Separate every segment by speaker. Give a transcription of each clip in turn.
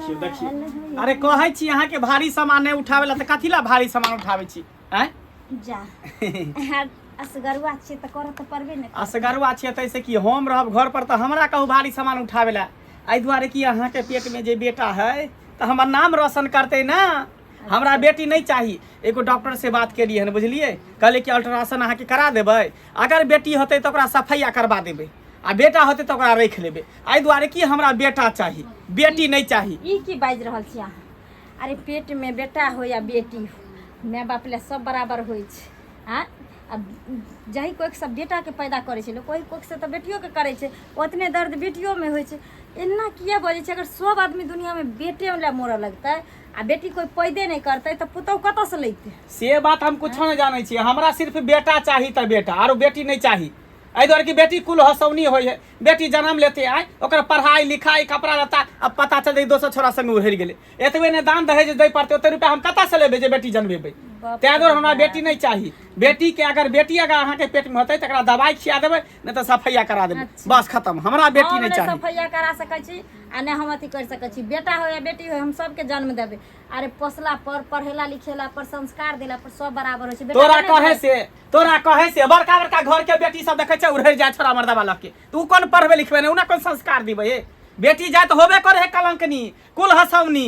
Speaker 1: देखियौ देखियौ, अरे कहै छी अहाँके भारी सामान नहि उठाबै ला, तऽ कथी ला भारी सामान उठाबै छी? आँय?
Speaker 2: जा, असगरुआ छियै तऽ करऽ तऽ पड़बे ने।
Speaker 1: असगरुआ छियै ताहिसँ की? हम रहब घर पर तऽ हमरा कहू भारी सामान उठाबै ला। एहि दुआरे कि अहाँके पेटमे जे बेटा है तऽ हमर नाम रोशन करतै ने। हमरा बेटी नहि चाही। एगो डॉक्टर से बात केलियै हन, बुझलियै? कहलियै कि अल्ट्रासाउंड अहाँके करा देबै, अगर बेटी होतै तऽ ओकरा सफैया करबा देबै आ बेटा होतै तऽ ओकरा राखि लेबै। एहि दुआरे कि हमरा बेटा चाही, बेटी नहि चाही।
Speaker 2: ई की बाजि रहल छी अहाँ? अरे, पेटमे बेटा हो या बेटी हो, माय बाप लए सब बराबर होइ छै। आँय, आ जाहि कोखिसँ बेटाके पैदा करै छै लोक, ओहि कोखिसँ तऽ बेटियोके करै छै। ओतने दर्द बेटियोमे होइ छै। एना किए बजै छै? अगर सब आदमी दुनिआँमे बेटे लए मरऽ लगतै आ बेटी कोइ पैदे नहि करतै तऽ पुतहु कतऽसँ लैतै?
Speaker 1: से बात हम कुछो नहि जानै छियै। हमरा सिर्फ बेटा चाही तऽ बेटा, आरो बेटी नहि चाही। एहि दुआरे कि बेटी कुल हसौनी होइ है। बेटी जन्म लेते आय, ओकर पढ़ाई लिखाई, कपड़ा लत्ता, अब पता चलतै दोसर छोरा संग उड़ि गेलै। एतबे ने दान दहेज दै पड़तै, ओते रुपया हम कतऽ से लेबै जे बेटी जनमेबै? ताहि दुआरे हमरा बेटी नहि चाही। बेटी के अगर बेटी अगर अहाँके पेट में होतै, तकरा दवाई खिया देबै, नहि तऽ सफैया करा देबै। बस खत्म। हमरा बेटी
Speaker 2: हम
Speaker 1: नहि चाही।
Speaker 2: सफैया करा सकै छी आ नहि हम अथी करि सकै छी। बेटा हो या बेटी हो, हम सबके जन्म देबै। अरे, पोसला पर, पढ़ेला लिखेला पर, संस्कार देला पर सब बराबर होइ छै। बेटा
Speaker 1: तोरा
Speaker 2: के नहि
Speaker 1: कहे
Speaker 2: देबै।
Speaker 1: से, तोरा कहे से बड़का बड़का घर के बेटी सब देखै छै उड़ै जाय छोरा मर्दवा लग के। तू कोन पढ़बे लिखबे ने, उना कोन संस्कार दिबै? हे, बेटी जाय तऽ होबे करे है कलंकनी, कुल हसौनी।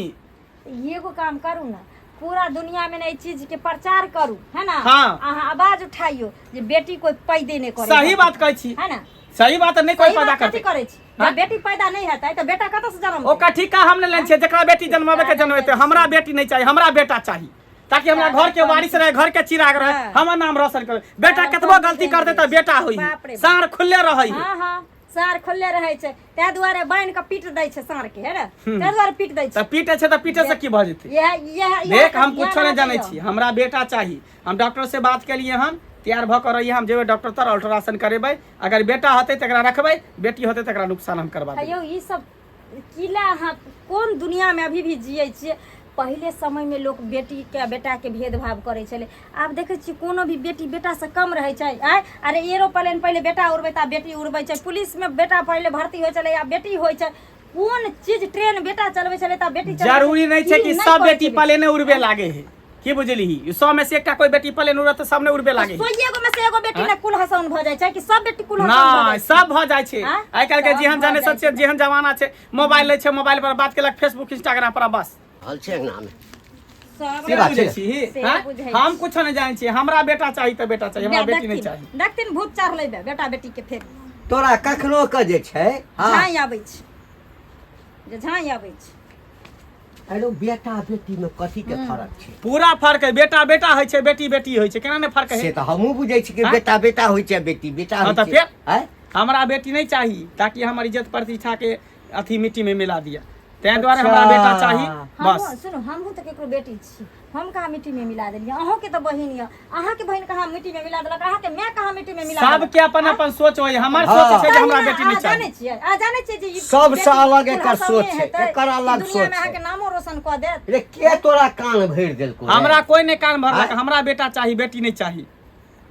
Speaker 2: एगो काम करू ने, पूरा दुनिया में ने एहि चीज के प्रचार करू, है ना? अहाँ आवाज उठाइयो जे बेटी कोई पैदे नहीं करे।
Speaker 1: सही बात कहै छी।
Speaker 2: है ना?
Speaker 1: सही बात, नहि कोई
Speaker 2: सही
Speaker 1: पैदा
Speaker 2: बात कथी
Speaker 1: करतै।
Speaker 2: करै छी?
Speaker 1: हाँ?
Speaker 2: जब बेटी पैदा नहीं हेतै तऽ बेटा कतऽ से जन्म?
Speaker 1: ओकर ठीका हम नहि लेने छियै। जकरा बेटी जन्माबै के जन्मेतै, हमरा बेटी नहि चाही। हमरा बेटा चाही ताकि हमरा घर के वारिस रहे, घर के चिराग रहे, हमर नाम रोशन करे। बेटा कतबो गलती कर दे तऽ बेटा होई।
Speaker 2: बाप रे बाप।
Speaker 1: साँढ़ खुलले रहै।
Speaker 2: हाँ, साँढ़ खुलले रहै छै, ताहि दुआरे बान्हि कऽ पीट दै छै साँढ़ के, है ने? ताहि दुआरे पीट दै छै।
Speaker 1: तऽ पीटे छै तऽ पीटे से की भऽ जेतै?
Speaker 2: इएह इएह इएह
Speaker 1: देख, हम
Speaker 2: ध्यान
Speaker 1: कुछो नहि जानै
Speaker 2: राखियौ।
Speaker 1: छी। हमरा बेटा चाही। हम डॉक्टर से बात केलिए हन। तैयार भऽ कऽ रहिए, हम जेबै डॉक्टर तर, अल्ट्रासाउंड करेबै। अगर बेटा होतै तऽ एकरा रखबै, बेटी होतै तऽ एकरा नुकसान हम करबा देबै।
Speaker 2: यौ, ई सब किला अहाँ कोन दुनियामे अभी भी जियै छियै? पहिले समयमे लोक बेटीके बेटाके भेदभाव करै छलै। आब देखै छियै कोनो भी बेटी बेटासँ कम रहै छै? आँय, अरे, एरोप्लेन पहिले बेटा उड़बै तऽ आब बेटी उड़बै छै। पुलिसमे बेटा पहिले भर्ती होइ छलै, आब बेटी होइ छै। कोन चीज, ट्रेन बेटा चलबै छलै तऽ आब बेटी चलबै छै।
Speaker 1: जरूरी नहि छै
Speaker 2: ई
Speaker 1: कि
Speaker 2: नहि
Speaker 1: सब
Speaker 2: कहै
Speaker 1: बेटी
Speaker 2: छै।
Speaker 1: प्लेने उड़बे लागे है। की बुझलिही? 100 में से एकटा कोई बेटी प्लेन उड़त तऽ सब नहि उड़बे लागे है।
Speaker 2: सौए गो में से एगो बेटी ने कुल हसौन भऽ जाइ छै कि सब बेटी कुल हसौन भऽ
Speaker 1: नहि
Speaker 2: जाइ छै?
Speaker 1: सब भऽ जाइ छै।
Speaker 2: आँय?
Speaker 1: आइ काल्हि के
Speaker 2: सब
Speaker 1: जेहन
Speaker 2: भऽ जाइ
Speaker 1: जनरेशन छै,
Speaker 2: छै।
Speaker 1: जेहन जमाना छै, मोबाइल लै छै, मोबाइल पर बात केलक, फेसबुक इंस्टाग्राम पर, बस।
Speaker 3: हल छै अंगनामे।
Speaker 2: सब
Speaker 1: से
Speaker 3: बात
Speaker 1: बुझै
Speaker 3: छै?
Speaker 1: छी?
Speaker 2: से
Speaker 1: हाँ?
Speaker 2: बुझै
Speaker 1: हम
Speaker 2: छी।
Speaker 1: कुछो नहि जानै छी। हमरा बेटा चाही तऽ बेटा चाही, हमरा बेटी नहि
Speaker 2: देखथिन
Speaker 1: चाही।
Speaker 2: देखथिन, भूत चढ़लै बे बेटा बेटी के फेर।
Speaker 3: तोरा कखनो के जे छै, हँ।
Speaker 2: झाँइ आबै छै जे झाँइ आबै छै।
Speaker 3: अरे, बेटा बेटी में कथी के फर्क छै?
Speaker 1: पूरा फर्क है। बेटा बेटा होइ छै, बेटी बेटी होइ छै। केना नहि फर्क
Speaker 3: से
Speaker 1: है?
Speaker 3: तऽ हमहूँ बुझै छी कि
Speaker 1: आँय?
Speaker 3: बेटा बेटा होइ छै, बेटी बेटा
Speaker 1: हँ,
Speaker 3: होइ
Speaker 1: तऽ
Speaker 3: छै।
Speaker 1: फेर?
Speaker 3: आँय?
Speaker 1: हमरा बेटी नहि चाही ताकि हमर इज्जत प्रतिष्ठा के अथी मिट्टी में मिला दिया। ताहि दुआरे हमरा बेटा चाही।
Speaker 2: हमहूँ
Speaker 1: बस।
Speaker 2: सुनू, हमहूँ तऽ केकरो बेटी छी। हम कहाँ मिट्टी में मिला देलियै? अहूँके तऽ बहिन यऽ। अहाँके बहिन कहाँ मिट्टी में मिला देलक? अहाँके माय कहाँ मिट्टी में मिला देलक?
Speaker 1: सबके अपन अपन सोच होइ। हमर सोच छै जे हमरा बेटी नहि
Speaker 2: अहाँ
Speaker 1: चाही।
Speaker 2: जानै छियै, अहाँ जानै छियै जे ई
Speaker 3: सबसँ
Speaker 2: बेटी
Speaker 3: अलग
Speaker 2: कुल
Speaker 3: एकर
Speaker 2: हसौने
Speaker 3: सोच छै,
Speaker 2: हेतै,
Speaker 3: एकर अलग
Speaker 2: ई दुनिया
Speaker 3: सोच
Speaker 2: में
Speaker 3: छै।
Speaker 2: अहाँके नामो रोशन कऽ देत।
Speaker 3: रे, के तोरा कान भरि देलको रे?
Speaker 1: हमरा कोई नहि कान भरलक।
Speaker 3: आँय?
Speaker 1: हमरा बेटा चाही, बेटी नहि चाही।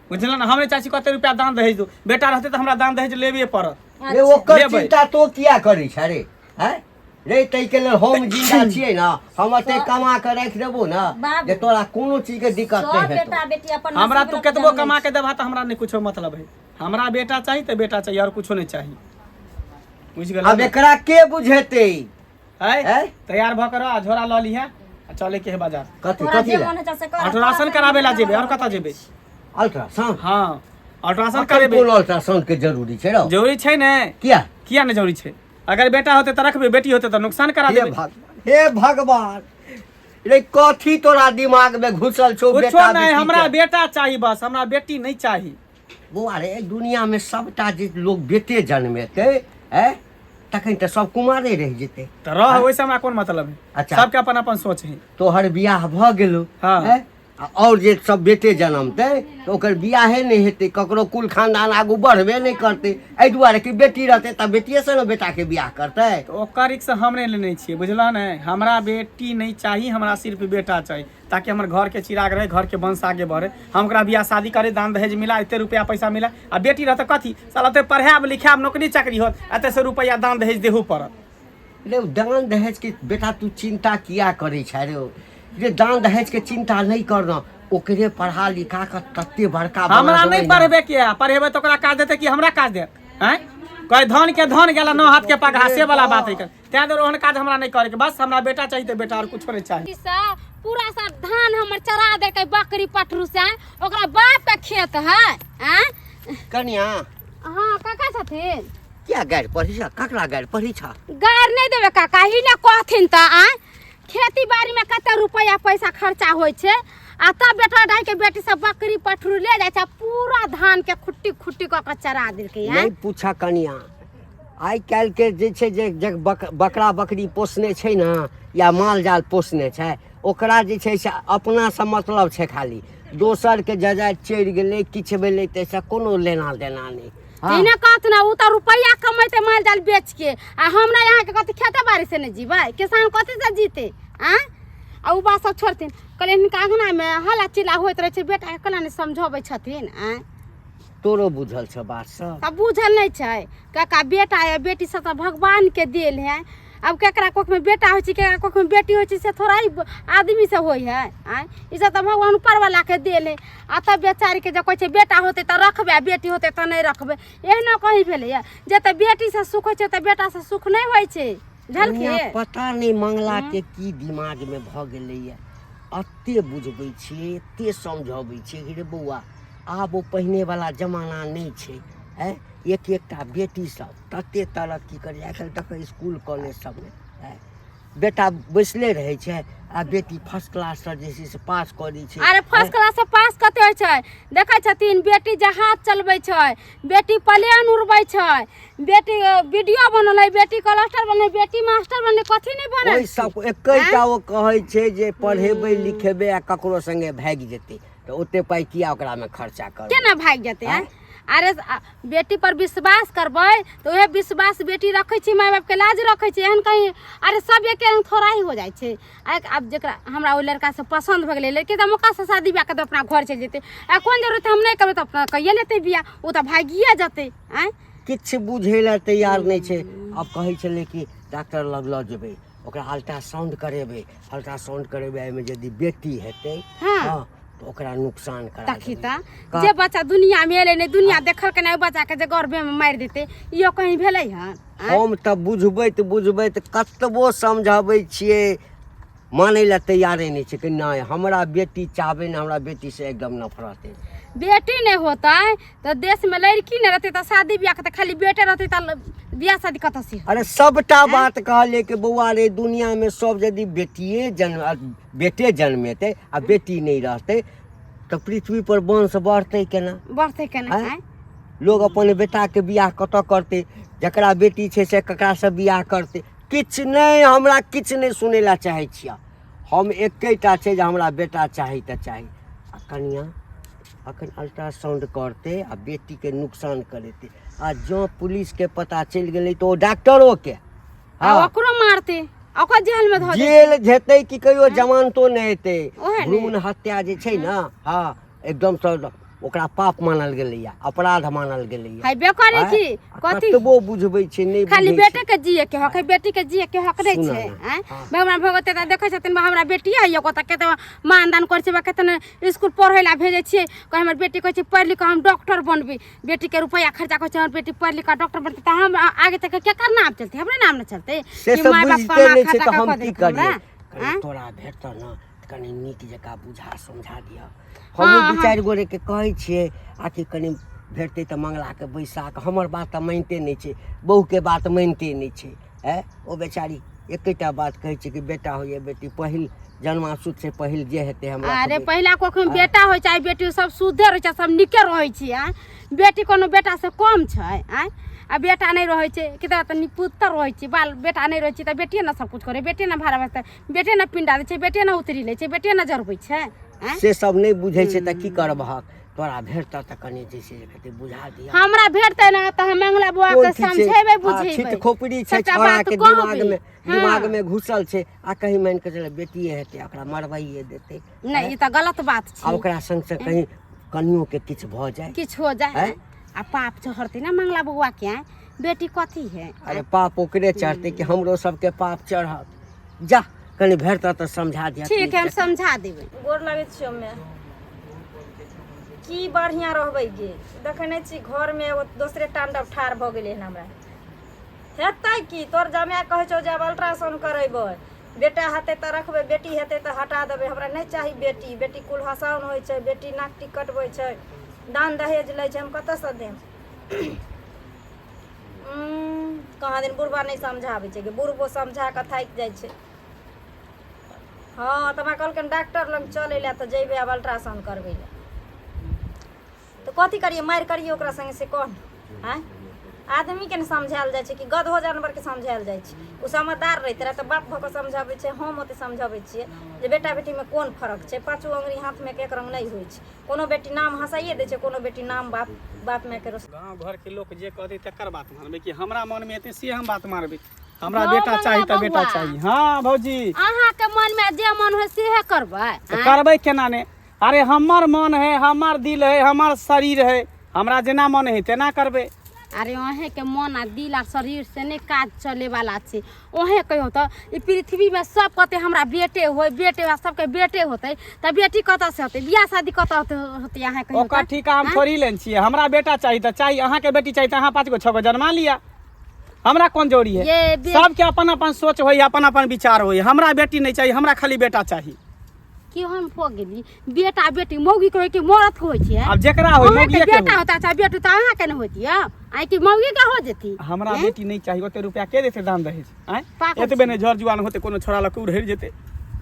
Speaker 1: बुझल ने? हम नहि चाहै छी कते रुपया दान दहेज दू। बेटा रहतै तऽ हमरा दान दहेज लेबे पड़त।
Speaker 3: रे, ओकर
Speaker 1: लेबै।
Speaker 3: चिंता तो किया करै छ रे? हैं रे, ताहिके लेल हम जिंदा छियै ने। हम एते कमा के राखि देबो ने
Speaker 2: बाबू।
Speaker 3: जे तोरा कोनो चीज के दिक्कत
Speaker 2: सब
Speaker 3: नहि हेतौ।
Speaker 2: बेटा बेटी अपन
Speaker 1: हमरा
Speaker 2: नसीब
Speaker 1: तू
Speaker 2: लऽ
Speaker 1: कतबो
Speaker 2: जन्मै
Speaker 1: कमा
Speaker 2: छै।
Speaker 1: के देबह तऽ हमरा नहि कुछो मतलब है। हमरा बेटा चाही तऽ बेटा चाही, और कुछो नहि चाही। बुझि गेल?
Speaker 3: आब एकरा के बुझेतै?
Speaker 1: है
Speaker 3: हैं?
Speaker 1: तैयार भऽ कऽ रह आ झोरा लऽ लिहे आ चले के है बाजार।
Speaker 3: कथी?
Speaker 2: तोरा
Speaker 3: कथी
Speaker 2: जे
Speaker 3: लए?
Speaker 2: मन होइ छै से कर।
Speaker 1: अल्ट्रासाउंड कराबे ला जेबै, और कतऽ जेबै?
Speaker 3: अल्ट्रासाउंड?
Speaker 1: हँ, अल्ट्रासाउंड
Speaker 3: अखन
Speaker 1: करेबै।
Speaker 3: कोन अल्ट्रासाउंड के जरूरी छै रौ?
Speaker 1: जरूरी छै ने।
Speaker 3: किया?
Speaker 1: किया नहि जरूरी छै? अगर बेटा होतै तऽ रखबै, बेटी होतै तऽ नुकसान करा
Speaker 3: हे
Speaker 1: देबै।
Speaker 3: भगवान, हे भगवान रे, कथी तोरा दिमाग में घुसल छौ?
Speaker 1: कुछो
Speaker 3: बेटा
Speaker 1: नहि।
Speaker 3: बेटी
Speaker 1: हमरा
Speaker 3: के?
Speaker 1: बेटा चाही बस, हमरा बेटी नहि चाही।
Speaker 3: बौआ रे, एहि दुनिया में सबटा जे लोग बेटे जन्मेतै है, तखन तऽ सब कुमारे रहि जेतै।
Speaker 1: तऽ रह, ओहिसँ हमरा कोन मतलब है?
Speaker 3: अच्छा।
Speaker 1: सबके अपन अपन सोच है।
Speaker 3: तोहर बियाह भऽ गेलौ। हैं? आ आओर जे सब बेटे जनमतै तऽ ओकर बियाहे नहि हेतै, ककरो कुल खानदान आगू बढ़बे नहि करतै। एहि दुआरे कि बेटी रहतै तऽ बेटिएसँ ने बेटाके बियाह करतै।
Speaker 1: तऽ ओकर रिक्स हम नहि लेने छियै, बुझलह ने? हमरा बेटी नहि चाही, हमरा सिर्फ बेटा चाही ताकि हमर घरके चिराग रहे, घरके वंश आगे बढ़े, हम ओकरा बियाह शादी करे, दान दहेज मिला, एते रुपया पैसा मिला। आ बेटी रहतै कथी साला? ओते पढ़ायब लिखायब, नौकरी चाकरी होत, एते से रुपया दान दहेज देहू पड़त।
Speaker 3: रे दान दहेज के बेटा तू चिंता किया करै छै रे रे दान दहेज के चिंता नहीं करना ओकरे पढ़ा लिखा के तते बड़का बना
Speaker 1: हमरा
Speaker 3: देबै
Speaker 1: नहीं
Speaker 3: ना।
Speaker 1: पढ़बे के है पढ़ेबै तऽ ओकरा काज देतै कि हमरा काज देत आँय कहे धन के धन गेला नौ हाथ के पगहा से वाला बात है तैं दुआरे ओहन काज हमरा नहीं करे के बस हमरा बेटा चाहिए तऽ बेटा और कुछो नहीं चाही
Speaker 2: से पूरा सब धान हमर चरा देलकै बकरी पठरू से ओकरा बाप के खेत है आँय
Speaker 3: कनिया
Speaker 2: हाँ काका छथिन
Speaker 3: किया गारि पढ़ी छ ककरा गारि पढ़ी छ
Speaker 2: गारि नहि देबै काका ही ने कहथिन तऽ आँय खेती बाड़ी में कते रुपया पैसा खर्चा होइ छै आ तब बेटा डाइ के बेटी सब बकरी पठरू ले जाइ छै आ पूरा धान के खुट्टी खुट्टी कऽ के चरा देलकै आँय
Speaker 3: नहीं पूछा कनिया आइ काल्हि के जे छै जे जे बकरा बकरी पोसने छै ने या माल जाल पोसने छै ओकरा जे छै से अपनासँ मतलब छै खाली दोसरके जजाति चढ़ि गेलै किछु भेलै ताहिसँ कोनो लेना देना नहि हँ
Speaker 2: इने कहत ना उ तऽ रुपया कमेते माल जाल बेच के आ हमरा यहाँ के कथी खेते बाड़ी से नहीं जीबै किसान कथी से जीते आँ आ उ बात सब छोड़थिन कहलियै हिनका अंगना में हल्ला चिल्ला होइत रहै छै बेटा के केना नहि समझबै छथिन आँ
Speaker 3: तोरो बुझल छौ बात सब
Speaker 2: तब बुझल नहि छै काका बेटा या बेटी सब तऽ भगवान के देल है अब केकरा कोख में बेटा होइ छै केकरा कोख में बेटी होइ छै से थोड़ा ही आदमी से होइ है आँय ई सब तऽ भगवान ऊपर वाला के देल है आ तब बेचारी के जे कहै छै बेटा होतै तऽ रखबै आ बेटी होतै तऽ नहि रखबै एहनो कहीं भेलैया जे तऽ बेटी से सुख होइ छै तऽ बेटा से सुख नहि होइ छै
Speaker 3: कनिया
Speaker 2: बुझलखिन
Speaker 3: पता नहि मंगला के की दिमाग में भऽ गेलैया एते बुझबै छियै एते समझबै छियै कि रे बौआ आब ओ पहिने वाला जमाना नहि छै आँय एक एकटा बेटी सब तते तरक्की करै आइ काल्हि देखै इसकुल कॉलेज सबमे आँय बेटा बैसले रहै छै आ बेटी फर्स्ट क्लाससँ जे छै से पास कऽ दै छै
Speaker 2: अरे फर्स्ट क्लास से पास कते होइ छै देखै छथिन बेटी जहाज चलबै छै बेटी प्लेन उड़बै छै बेटी वीडियो बनलै बेटी कलस्टर बनलै बेटी मास्टर बनलै कथी नहि बनल
Speaker 3: ओहि सब एकेटा ओ कहै छै जे पढ़ेबै लिखेबै आ ककरो संगे भागि जेतै तऽ ओते पाइ किया ओकरामे खर्चा करबै
Speaker 2: केना भागि जेतै आँय? अरे बेटी पर विश्वास करबै तऽ उएह विश्वास बेटी रखै छै माय बापके लाज रखै छै एहन कहीं अरे सब एके रंग थोड़ा ही हो जाइ छै आइ आब जकरा हमरा ओहि लड़कासँ पसन्द भऽ गेलै लड़की तऽ मौकासँ शादी बियाह कऽ तऽ अपना घर चलि जेतै आ कोन जरूरत हम नहि करबै तऽ अपना कहिए लेतै बियाह ओ तऽ भागिए जेतै आँय
Speaker 3: किछु बुझै लए तैयार नहि छै आब कहै छलै कि डॉक्टर लग लऽ जेबै ओकरा अल्ट्रासाउंड करेबै अल्ट्रासाउंड करेबै एहिमे यदि बेटी हेतै
Speaker 2: हाँ।
Speaker 3: हँ तऽ ओकरा नुकसान करा
Speaker 2: तखी
Speaker 3: देबै।
Speaker 2: तऽ जे बच्चा दुनिया मे एलै नहि दुनिया देखलकै नहि ओहि बच्चाके जे गर्भे मे मारि देतै इहो कहीं भेलै हन आँय?
Speaker 3: हम तऽ बुझबैत बुझबैत कतबो समझाबै छियै मानै लए तैयारे नहि छै कि नहि हमरा बेटी चाहबै नहि हमरा बेटीसँ एकदम नफरत अछि
Speaker 2: बेटी नहि होतै तऽ देशमे लड़की नहि रहतै तऽ शादी बियाह के तऽ खाली बेटे रहतै तऽ बियाह शादी कतऽ से
Speaker 3: अरे सबटा बात कहलियै कि बौआ रे दुनियामे सब यदि बेटिए जन्म बेटे जन्मेतै आ बेटी नहि रहतै तऽ पृथ्वी पर वंश बढ़तै केना
Speaker 2: बढ़तै केना
Speaker 3: आँय?
Speaker 2: आँय?
Speaker 3: लोग अपन बेटाके बियाह कतऽ करतै जकरा बेटी छै से ककरासँ बियाह करतै किछु नहि हमरा किछु नहि सुनै लए चाहै छियै हम एकेटा छै जे हमरा बेटा चाही तऽ चाही आ कनिया अखन अल्ट्रासाउंड करतै आ बेटीके नुकसान करेतै आ जँ पुलिसके पता चलि गेलै तऽ ओ डॉक्टरोके
Speaker 2: आ ओकरो मारतै आ ओकरा जेल में धऽ देतै
Speaker 3: जेल जेतै कि कहियो जमानतो नहि हेतै
Speaker 2: ओएह ने।
Speaker 3: भ्रूण हत्या जे छै ने हँ एकदम सँ ओकरा पाप मानल गेलैया अपराध मानल गेलैया
Speaker 2: हेबे करे
Speaker 3: आँय?
Speaker 2: की
Speaker 3: आ
Speaker 2: कथी
Speaker 3: कतबो बुझबै छै नहि
Speaker 2: खाली
Speaker 3: बुझै छै
Speaker 2: बेटे के जिए के हक है बेटी के जिए के हक नहीं
Speaker 3: सुनऽ
Speaker 2: छै
Speaker 3: ने,
Speaker 2: आँय
Speaker 3: हाँ।
Speaker 2: भगवान भगवती तऽ देखै छथिन बा हमरा बेटी है एगो तऽ कते मानदान करै छै बा कते स्कूल पढ़ै ला भेजै छियै कहै हमर बेटी कहै छै पढ़ि लिख कऽ हम डॉक्टर बनबै बेटी के रुपैआ खर्चा करै छै हमर बेटी पढ़ि लिख कऽ डॉक्टर बनतै तऽ हम आगे चलि कऽ केकर नाम चलतै हमरे नाम ने चलतै
Speaker 3: से
Speaker 2: कि
Speaker 3: सब
Speaker 2: माय बाप
Speaker 3: बुझिते
Speaker 2: कमा
Speaker 3: नहि छै
Speaker 2: खटा
Speaker 3: तऽ
Speaker 2: कऽ
Speaker 3: हम
Speaker 2: कऽ
Speaker 3: की
Speaker 2: देलकै
Speaker 3: करियै
Speaker 2: हमरा
Speaker 3: कनि
Speaker 2: आँय?
Speaker 3: तोरा भेटतऽ ने तऽ कनि नीक जकाँ बुझा समझा दिअ
Speaker 2: हँ,
Speaker 3: हमहूँ दू
Speaker 2: हँ।
Speaker 3: चारि गोरेके कहै छियै आकि कनि भेटतै तऽ मंगलाके बैसा कऽ हमर बात तऽ मानिते नहि छै बहुके बात मानिते नहि छै आँय ओ बेचारी एकेटा बात कहै छै कि बेटा होइए बेटी पहिल जन्मासुत से पहिल जे हेतै हमरा
Speaker 2: अरे
Speaker 3: सबके।
Speaker 2: पहिला कोख में बेटा होइ चाहे बेटी सब शुद्धे रहै छै सब नीके रहै छै आँय बेटी कोनो बेटा से कम छै आँय आ बेटा नहि रहै छै कि तऽ निपुत्तर रहै छै बाल बेटा नहि रहै छै तऽ बेटिए ने सब कुछ करै बेटे ने भाड़ा बचतै बेटे ने पिंडा दै छै बेटे ने उतरी लै छै बेटे ने जरबै छै आँय
Speaker 3: से सब नहि बुझै छै तऽ की करबहक तोरा भेटतऽ तऽ कनि जे छै से कते बुझा दिअ
Speaker 2: हमरा भेटतै ने तऽ हम मंगला बौआ
Speaker 3: कोन
Speaker 2: के
Speaker 3: चीज छै?
Speaker 2: समझेबै
Speaker 3: आ,
Speaker 2: बुझेबै
Speaker 3: छिट खोपड़ी छै
Speaker 2: सबटा
Speaker 3: छौड़ा
Speaker 2: बात
Speaker 3: के
Speaker 2: कहबै।
Speaker 3: दिमाग में
Speaker 2: हँ।
Speaker 3: दिमाग में घुसल छै आ कहीं मानि कऽ चल बेटिए हेतै ओकरा मरवाइए देतै
Speaker 2: नहि ई तऽ गलत बात
Speaker 3: आ
Speaker 2: छै
Speaker 3: ओकरा संग से कहीं कनियो के किछु भऽ जाय
Speaker 2: किछु हो जाए
Speaker 3: आँय?
Speaker 2: आ पाप चढ़तै ने मंगला बौआ के आँय? बेटी कथी है?
Speaker 3: अरे पाप ओकरे चढ़तै कि हमरो सबके पाप चढ़त? जा कनि भेटतऽ तऽ समझा दिअ।
Speaker 2: ठीक है, हम समझा देबै। गोर लगै छियौ माय। की बढ़िआँ रहबै गे, देखै नहि छी घरमे एगो दोसरे तांडव ठाढ़ भऽ गेलै हन। हमरा हेतै की, तोर जमाए कहै छौ जे आब अल्ट्रासाउंड करेबै, बेटा हेतै तऽ रखबै, बेटी हेतै तऽ हटा देबै। हमरा नहि चाही बेटी। बेटी कुल हसाउन होइ छै, बेटी नाक टीक कटबै छै, दान दहेज लै छै, हम कतऽसँ देब? कहाँ दिन बुढ़बा नहि समझाबै छै गे, बुढ़बो समझा कऽ थाकि जाइ छै। हँ, तऽ हमरा कहलखिन डॉक्टर लग चलै लए, तऽ जैबै आब अल्ट्रासाउंड करबै लए। तऽ कथी करियै, मारि करियै ओकरा संगे से कह ने? आँय, आदमीके ने समझायल जाइ छै कि गदहो जानवरके समझायल जाइ छै? ओ समझदार रहितै रहए तऽ बाप भऽ कऽ समझाबै छै। हम ओते समझाबै छियै जे बेटा बेटीमे कोन फरक छै। पाँचो अङ्गुरी हाथमे एक रङ्ग नहि होइ छै। कोनो बेटी नाम हँसाइए दै छै, कोनो बेटी नाम बाप बाप मायके रोशन।
Speaker 1: गाँव घरके लोक जे कहतै तकर बात मानबै कि हमरा मनमे हेतै से हम बात मानबै? हमरा
Speaker 4: हँ,
Speaker 1: बेटा चाही तऽ
Speaker 4: मंगला
Speaker 1: बेटा
Speaker 4: बौआ।
Speaker 1: चाही। हँ भौजी।
Speaker 4: अहाँके मनमे जे मन होइ सेहे करबै।
Speaker 1: तऽ करबै केना ने? अरे हमर मन है, हमर दिल है, हमर शरीर है, हमरा जेना मन है तेना करबै।
Speaker 4: अरे अहेंके मन आ दिल आ शरीर से नहि काज चलेवाला छै। अहें कहियौ तऽ ई पृथ्वीमे सब कहतै हमरा बेटे होय, बेटे होय, सबके बेटे होतै तऽ बेटी कतऽ से होतै? बियाह शादी कतऽ होतै होतै अहाँ कहियौ
Speaker 1: ओकर
Speaker 4: तऽ?
Speaker 1: ठीका हम थोड़ी लेने छियै। हमरा बेटा चाही तऽ चाही। अहाँके बेटी चाही तऽ अहाँ 5 गो 6 गो जन्मा लिअ, हमरा कोन जरूरी है?
Speaker 4: ये
Speaker 1: सबके अपन अपन सोच होइए, अपन अपन विचार होइए। हमरा बेटी नहि चाही, हमरा खाली बेटा चाही।
Speaker 4: की हम हो गेली? बेटा बेटी मौगी के होइ कि मरद के होइ छै?
Speaker 1: आब जेकरा होइ,
Speaker 4: अहाँके
Speaker 1: मौगिए के
Speaker 4: बेटा
Speaker 1: होइ।
Speaker 4: होता चाहे बेटी, तऽ अहाँके नहि होती आइ कि मौगी के हो जेती?
Speaker 1: हमरा बेटी नहि चाही। ओते रुपया के देतै दान दहेज? आँय,
Speaker 4: पागल।
Speaker 1: एतबे नहि, झर जुआन होतै कोनो छोड़ा लऽ के उड़हरि जेतै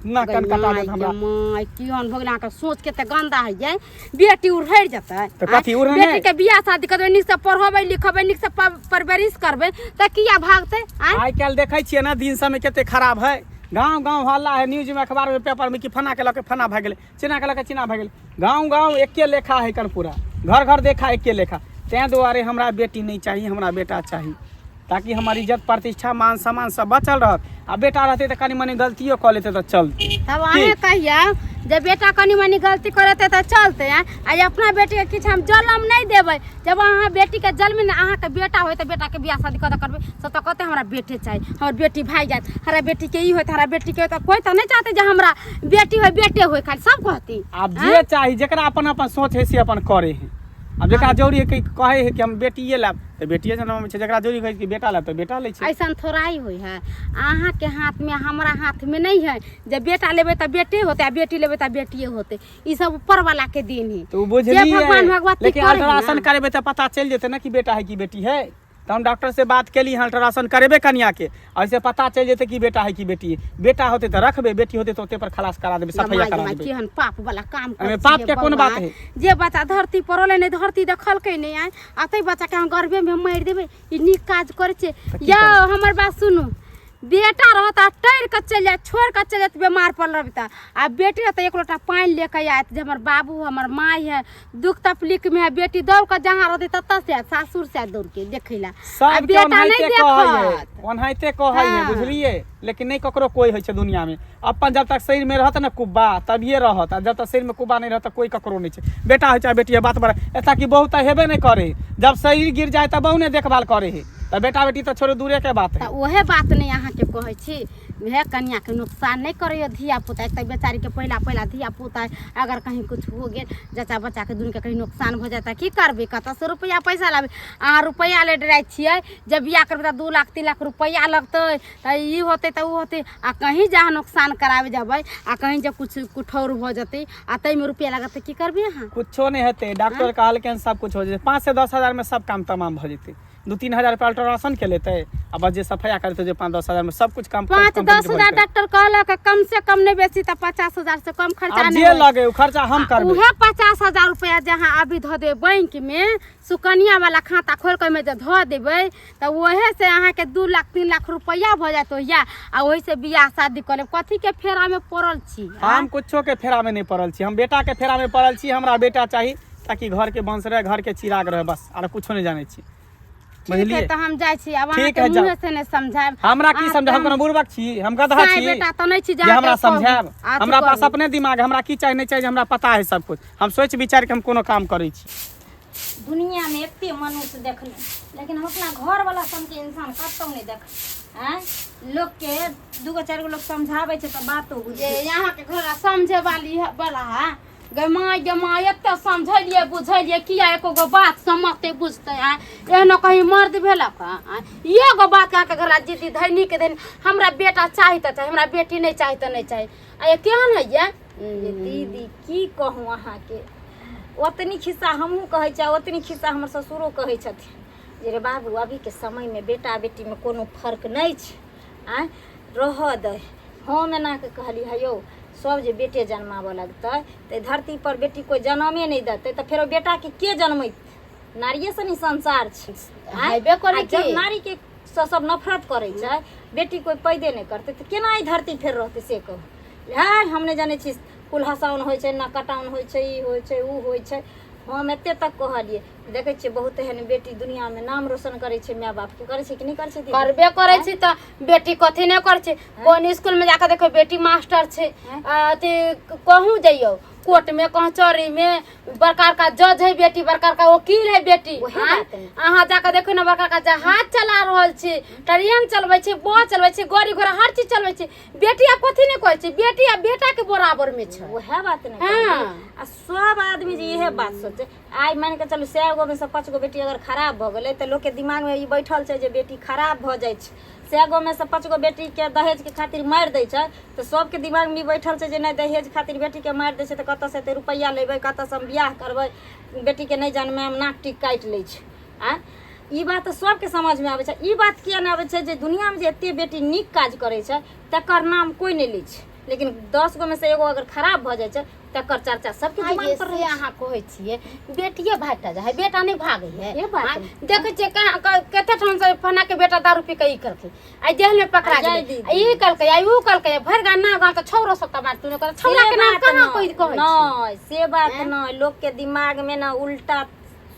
Speaker 1: ना, कन कटा देत हमरा।
Speaker 4: माय, केहन भऽ गेल अहाँके सोच के तऽ गन्दा होइ जाइ। बेटी उड़हरि जेतै
Speaker 1: तऽ कथी उड़हने?
Speaker 4: बेटी के बियाह शादी करबै, नीक से पढ़ेबै लिखेबै, नीक से परवरिश करबै तऽ किया भागतै? आँय,
Speaker 1: आइ काल्हि देखै छियै ने दिन समय कते खराब है। गाँव गाँव हल्ला है, न्यूजमे, अखबारमे, पेपरमे कि फना के लऽ के फना भए गेलै, चिना के लऽ के चिना भए गेलै। गाँव गाँव एके लेखा है कन, पूरा घर घर देखा एके लेखा। ताहि दुआरे हमरा बेटी नहि चाही, हमरा बेटा चाही, ताकि हमर इज्जत प्रतिष्ठा मान सम्मान सब बचल रहत। आ बेटा रहतै तऽ कनि मनि गलतियो कऽ लेतै तऽ चलतै।
Speaker 4: तब अहें कहियौ जे बेटा कनि मनि गलती करतै तऽ चलतै। आँय, आ अपना बेटीके किछु हम जलम नहि देबै? जब अहाँ बेटीके जन्म ने, अहाँके बेटा होय तऽ बेटाके बियाह शादी कतऽ करबै? सब तऽ कहतै हमरा बेटे चाही, हमर बेटी भागि जायत, हमरा बेटीके ई होयत, हमरा बेटीके होयत। कोइ तऽ नहि चाहतै जे हमरा बेटी होय, बेटे होय खाली, सब कहती।
Speaker 1: आब जे चाही, जेकरा अपन अपन सोच है से अपन करे है। आब जेकरा जरूरी है कि कहै है कि हम बेटिए लायब तऽ बेटिए जनम छै। जेकरा जरूरी है कि बेटा लायब तऽ बेटा लै छै।
Speaker 4: ऐसन थोड़ा ही होइ है। अहाँके हाथमे, हमरा हाथमे नहि है जे बेटा लेबै तऽ बेटे होतै आ बेटी लेबै तऽ बेटिए होतै। ई सब ऊपर वाला के दिन है।
Speaker 1: तऽ ओ
Speaker 4: जे
Speaker 1: बुझलियै,
Speaker 4: भगवान भगवती
Speaker 1: लेकिन
Speaker 4: करे है
Speaker 1: अल्ट्रासाउंड
Speaker 4: ना।
Speaker 1: करेबै तऽ पता चलि जेतै ने कि बेटा है कि बेटी है। तऽ हम डॉक्टर से बात केली हँ, अल्ट्रासाउंड करेबै कनिया के, ऐसे पता चलि जेतै कि बेटा है कि बेटी है। बेटा होतै तऽ रखबै, बेटी होतै तऽ ओते पर खलास करा देबै, सफैया करा देबै।
Speaker 4: केहन पाप वाला काम
Speaker 1: एहिमे
Speaker 4: करै
Speaker 1: पाप
Speaker 4: छियै
Speaker 1: के कोन
Speaker 4: बौआ?
Speaker 1: बात है?
Speaker 4: जे बच्चा धरती पर होलै नहि, धरती देखलकै नहि, आइ आ ताहि बच्चाके अहाँ गर्भेमे मारि देबै, ई नीक काज करै छियै?
Speaker 1: की
Speaker 4: यौ, हमर बात सुनू, बेटा रहत आ टरि कऽ चलि जायत, छोड़ि कऽ चलि जायत बेमार पड़ल रहबै तऽ, आ बेटी रहत एक लोटा पानि लऽ कऽ आयत जे हमर बाबू हमर माय है, दुख तकलीफमे है। बेटी दौड़ कऽ जहाँ रहतै ततऽ से आयत, सासुर से आयत दौड़ के देखै लए, आ
Speaker 1: सबके
Speaker 4: बेटा
Speaker 1: ओनाहिते
Speaker 4: नहि
Speaker 1: कहै है,
Speaker 4: देखत।
Speaker 1: ओनाहिते कहै है।
Speaker 4: हँ।
Speaker 1: बुझलियै, लेकिन नहि ककरो कोइ होइ छै दुनियामे अपन। जब तक शरीरमे रहत ने कुब्बा तभिए रहत, आ जब तक शरीरमे कुब्बा नहि रहत तऽ कोइ ककरो नहि छै। बेटा होइ चाहे बेटी होइ, बात बड़ा एतऽ कि बहु तऽ हेबे नहि करे। जब शरीर गिर जाए तऽ बहु नहि देखभाल करे है, तऽ बेटा बेटी तऽ छोड़ू, दूरे के बात है।
Speaker 4: तऽ उएह बात नहि अहाँके कहै छी हे, कनियाके नुकसान नहि करैयौ धिया पुता। एक तऽ बेचारीके पहिला पहिला धिया पुता है, अगर कहीं कुछ हो गेल जच्चा बच्चाके दुनूके कहीं नुकसान भऽ जाए तऽ की करबै? कतऽसँ रुपैआ पैसा लाबै? अहाँ रुपैआ लए डराइ छियै जे बियाह करबै तऽ 2 लाख 3 लाख रुपैआ लगतै, तऽ ई होतै तऽ ओ होतै, आ कहीं जे अहाँ नुकसान कराबै जेबै आ कहीं जे कुछ कुठौर भऽ जेतै आ ताहिमे रुपैआ लागत तऽ की करबै अहाँ?
Speaker 1: कुछो नहि हेतै, डॉक्टर कहलकै सब कुछ हो जेतै। 5 से 10 हजार में सब काम तमाम भऽ जेतै। 2-3 हजार रुपया अल्ट्रासाउंड के लेतै आ बस जे सफाया करतै, जे 5-10 हजार में सब कुछ काम
Speaker 4: 5
Speaker 1: complete
Speaker 4: 10
Speaker 1: भऽ
Speaker 4: हजार
Speaker 1: जेतै।
Speaker 4: डॉक्टर कहलक कम से कम नहि बेसी तऽ 50,000 से कम खर्चा
Speaker 1: आब
Speaker 4: नहि
Speaker 1: जे
Speaker 4: होय।
Speaker 1: लगे ओ खर्चा हम करबै।
Speaker 4: उहे 50,000 रुपया जहाँ अभी धऽ देबै बैंक में, सुकन्या वाला खाता खोलि कऽ ओहिमे जे धऽ देबै तऽ ओहे से अहाँके 2 लाख 3 लाख रुपया भऽ जायत ओहिया, आ ओहि से बियाह शादी कऽ लेब। कथी के फेरा में पड़ल छी?
Speaker 1: हम कुछो के फेरा में नहीं पड़ल छी, हम बेटा के फेरा में पड़ल छी। हमरा बेटा चाही ताकि घर के वंश रहे, घर के चिराग रहे, बस, आर कुछो नहीं जाने छी।
Speaker 4: ठीक है।
Speaker 1: बुझलियै?
Speaker 4: तऽ हम जाइ छी आब।
Speaker 1: ठीक
Speaker 4: अहाँके
Speaker 1: है, जाउ।
Speaker 4: मुँहे से नहि समझायब।
Speaker 1: हमरा की
Speaker 4: अहाँ
Speaker 1: समझायब? हम
Speaker 4: तऽ
Speaker 1: कोनो बुड़बक छी? हम गधा
Speaker 4: साँय
Speaker 1: छी
Speaker 4: बेटा तऽ नहि छी जे
Speaker 1: जे हमरा
Speaker 4: अहाँके कहू,
Speaker 1: समझायब?
Speaker 4: अथी
Speaker 1: हमरा पास
Speaker 4: करू।
Speaker 1: अपने दिमाग है, हमरा की चाही नहि चाही हमरा पता है सब कुछ। हम सोचि विचारि के हम कोनो काम करै छी।
Speaker 2: दुनियामे एते मनुष्य देखलहुँ, लेकिन हम अपना घरवला सनके इंसान कतहु नहि देखलहुँ। आँय, लोकके दूगो चारि गो लोक समझाबै छै तऽ बातो
Speaker 4: जे
Speaker 2: बुझै।
Speaker 4: यहाँके घर समझे वाली है बला है गे माय, गे माय, एते समझेलियै बुझेलियै, किया एको गो बात समझतै बुझतै? आँय, एहनो कहीं मर्द भेलक? आँय, एगो बात अहाँके घर जिद्दी धैनी के धैनी, हमरा बेटा चाही तऽ चाही, हमरा बेटी नहि चाही तऽ नहि चाही। आ ये केहन होइए?
Speaker 2: ये दीदी, की कहूँ अहाँके, ओतनी खिस्सा हमहूँ कहै छियै, ओतनी खिस्सा हमर ससुरो कहै छथिन जे रे बाबू, अभीके समयमे बेटा बेटीमे कोनो फर्क नहि छै। आँय, रहऽ दे। हम एना कऽ कहली, हे यौ, सब जे बेटे जन्माबऽ लगतै तऽ धरती पर बेटी कोइ जनमे नहि देतै, तऽ फेरो बेटाके के जनमैत? नारिये से ने संसार छै। आँय?
Speaker 4: हेबे करै।
Speaker 2: आ जब
Speaker 4: की
Speaker 2: नारीके से सब नफरत करै छै, बेटी कोइ पैदे नहि करतै, तऽ केना ई धरती फेर रहतै से कहू। है, हम नहि जानै छी, कुल हसाउन होइ छै ना कटाउन होइ छै, ई होइ छै, ओ होइ छै। हम एते तक कहलियै, देखै छियै बहुत एहन बेटी दुनियामे नाम रोशन करै छै माय बापके। करै छै कि नहि करै छै दीदी?
Speaker 4: करबे करै छी तऽ बेटी कथी नहि करै छै? कोन स्कूल में जाके देखो, बेटी मास्टर छै। अथी कहूँ जइयौ, कोर्ट में, कचहरी में बड़का बड़का जज है बेटी, बड़का बड़का वकील है बेटी।
Speaker 2: वएह
Speaker 4: आँय?
Speaker 2: बात ने।
Speaker 4: अहाँ जाके देखो ने, बड़का बड़का जहाज चला रहल छै, ट्रेन चलबै छै, बस चलबै छै, गाड़ी घोड़ा हर चीज चलबै छै। बेटी आब कथी नहि करै छै? बेटी आब बेटा के बराबर में छै।
Speaker 2: वएह बात ने।
Speaker 4: हाँ।
Speaker 2: आ सब आदमी जे इहे बात सोचे, आइ मानि कऽ चलू 100 गो में से 5 गो बेटी अगर खराब भऽ गेलै, तऽ लोकके दिमागमे ई बैठल छै जे बेटी खराब भऽ जाइ छै। 100 गो में से 5 गो बेटीके दहेजके खातिर मारि दै छै, तऽ सबके दिमागमे ई बैठल छै जे नहि, दहेज खातिर बेटीके मारि दै छै तऽ कतऽसँ एते रुपैआ लेबै, कतऽसँ हम बियाह करबै, बेटीके नहि जनमायब, नाक टीक काटि लै छै। आँय, ई बात तऽ सबके समझमे आबै छै। ई बात किया नहि आबै छै जे दुनिआमे जे एते बेटी नीक काज करै छै तकर नाम कोइ नहि लै छै, लेकिन 10 गो में से एगो अगर खराब भऽ जाइ छै तकर चर्चा सबके
Speaker 4: आइ
Speaker 2: जुबान
Speaker 4: जे
Speaker 2: पर
Speaker 4: से
Speaker 2: रहै छै।
Speaker 4: अहाँ कहै छियै, बेटिये भागि जाइ है, बेटा नहि भागै है।
Speaker 2: ये बात
Speaker 4: आँय,
Speaker 2: नहि।
Speaker 4: देखै छियै कहाँ कते ठाम से फना के बेटा दारू पी के ई केलकै, आइ जेल में पकड़ा
Speaker 2: आ जय
Speaker 4: गेलै,
Speaker 2: दीदी।
Speaker 4: ई केलकै, आइ ऊ केलकै, भरि गाम ना गाँव तऽ छौरो सब तऽ मारतू नहि करत। छौरा
Speaker 2: से
Speaker 4: के नाम
Speaker 2: बात
Speaker 4: कहाँ
Speaker 2: नहि,
Speaker 4: कोइ कहै छै?
Speaker 2: नहि, से बात नहि। लोकके दिमागमे ने उल्टा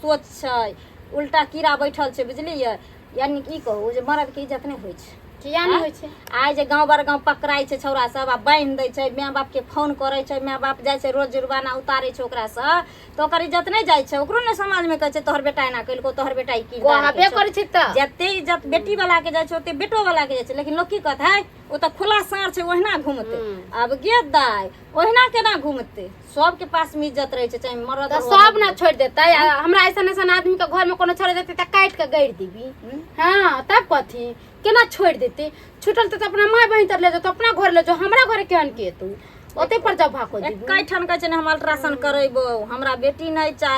Speaker 2: सोच छै, उल्टा कीड़ा बैठल छै, बुझलियै? यानी की कहू जे मर्दके इज्जत नहि होइ छै।
Speaker 4: किया नहि होइ छै?
Speaker 2: आइ जे गाँव बर गाँव पकड़ाइ छै छौड़ा सब आ बान्हि दै छै, माय बापके फोन करै छै, माय बाप जाइ छै, रोज जुर्माना उतारै छै ओकरासँ, तऽ ओकर इज्जत नहि जाइ छै? ओकरो ने समाजमे कहै छै तोहर बेटा एना केलको, तोहर बेटा ई किरदार
Speaker 4: कहबे करै छै तऽ।
Speaker 2: जते इज्जत बेटी वाला के जाइ छै, ओते बेटो वाला के जाइ छै। लेकिन लोक की कहत, है ओ तऽ खुला साँढ़ छै, ओहिना घूमतै। आब गे दाइ, ओहिना केना घूमतै? सबके पास मे इज्जत रहै छै, चाहे मरद
Speaker 4: तऽ
Speaker 2: हो,
Speaker 4: सब ने छोड़ि देतै। आ हमरा ऐसन ऐसन आदमी के घर में कोनो छोड़ि देतै तऽ काटि के गाड़ि देबी। हाँ, तब कथी केना छोड़ि देतै? छुटल तऽ अपना माय बहिन तर ले जाओ, अपना घर ले जाओ, हमरा घर केहन के तू ओते पर जब भाको देबी।
Speaker 2: एकेठाम कहै छै ने, हम अल्ट्रासाउंड करेबो, हमरा बेटी नहि चाही।